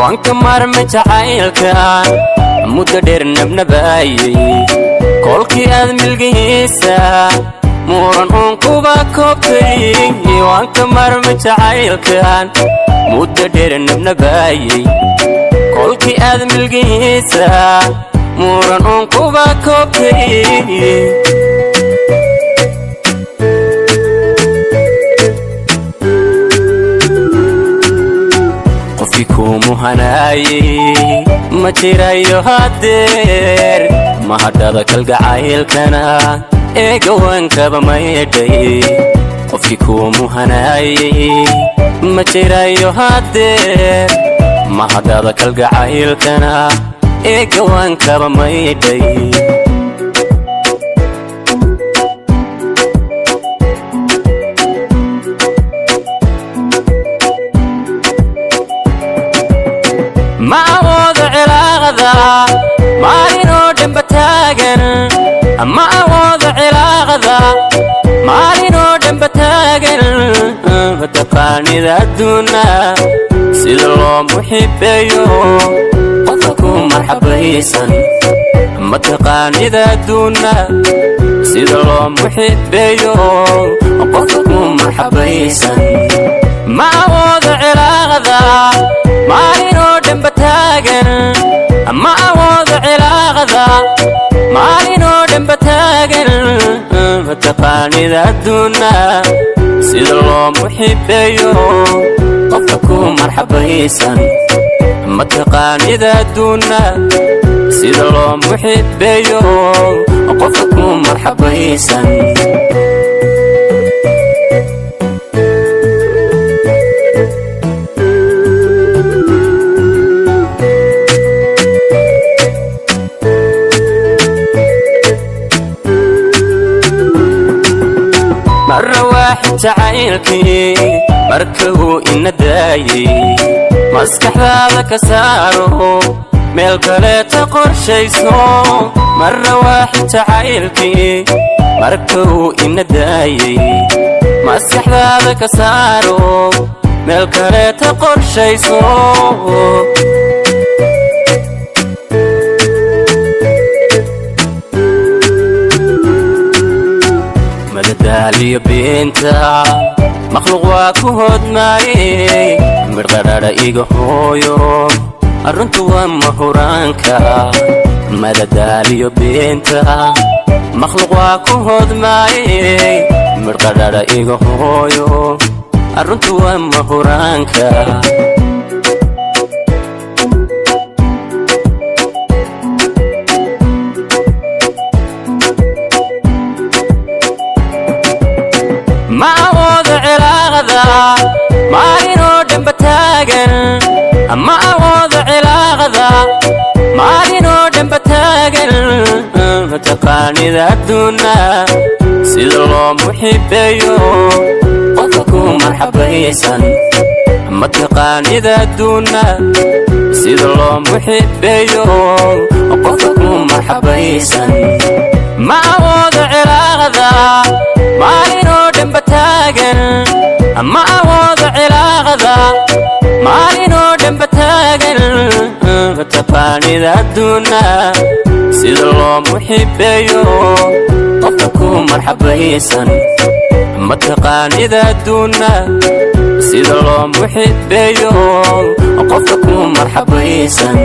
Waan ka maarmay jacaylkan muddo dheer nabnabaayey. Kolkii aad milgihiisa muran uun kuba koobtay. Waan ka maarmay jacaylkan muddo dheer nabnabaayey. Kolkii aad milgihiisa muran uun kuba koobtay. Qofkii kuumuhanaayey ma jirayo hadeer, mahadhada kalgacaylkana eegawankaba maydhay. Qofkii kuumuhanaayey ma jirayo hadeer, mahadhada kalgacaylkana eegawankaba maydhay. Ma awoodo cilaaqda maalinoo dhanba taagan, ma awoodo cilaaqda maalinoo dhanba taagan. Mataqaanida adduuna sida loo muxibeeyo qofka ku marxabaysan? Mataqaanida adduuna sida loo muxibeeyo qofka ku marxabaysan? Ma awoodo cilaaqda maalinoo dhanba taagan, ma awoodo cilaaqda maalinoo dhanba taagan. Mataqaanida adduuna sida loo muxibeeyo qofka ku marxabaysan? Mataqaanida adduuna sida loo muxibeeyo qofka ku marxabaysan? Marra waaxid jacaylkii marka uu ina daayey, maskaxdaada ka saaro, meel kaleeta qorshayso. Marra waaxid jacaylkii marka uu ina daayey, maskaxdaada ka saaro, meel kaleeta qorshayso. Madadaaliyo beenta makhluuq waa ku hodmaayey, midhqadhadha iga hooyo, arruntu waa mahuraanka. Madadaaliyo beenta makhluuq waa ku hodmaayey, midhqadhadha iga hooyo, arruntu waa mahuraanka. Ma awoodo cilaaqda maalinoo dhanba taagan, ma awoodo cilaaqda maalinoo dhanba taagan. Mataqaanida adduuna sida loo muxibeeyo qofka ku marxabaysan? Mataqaanida adduuna sida loo muxibeeyo qofka ku marxabaysan? Ma awoodo cilaaqda maalinoo dhanba taagan, ma awoodo cilaaqda maalinoo dhanba taagan. Mataqaanida adduuna sida loo muxibeeyo qofka ku marxabaysan? Mataqaanida adduuna sida loo muxibeeyo qofka ku marxabaysan?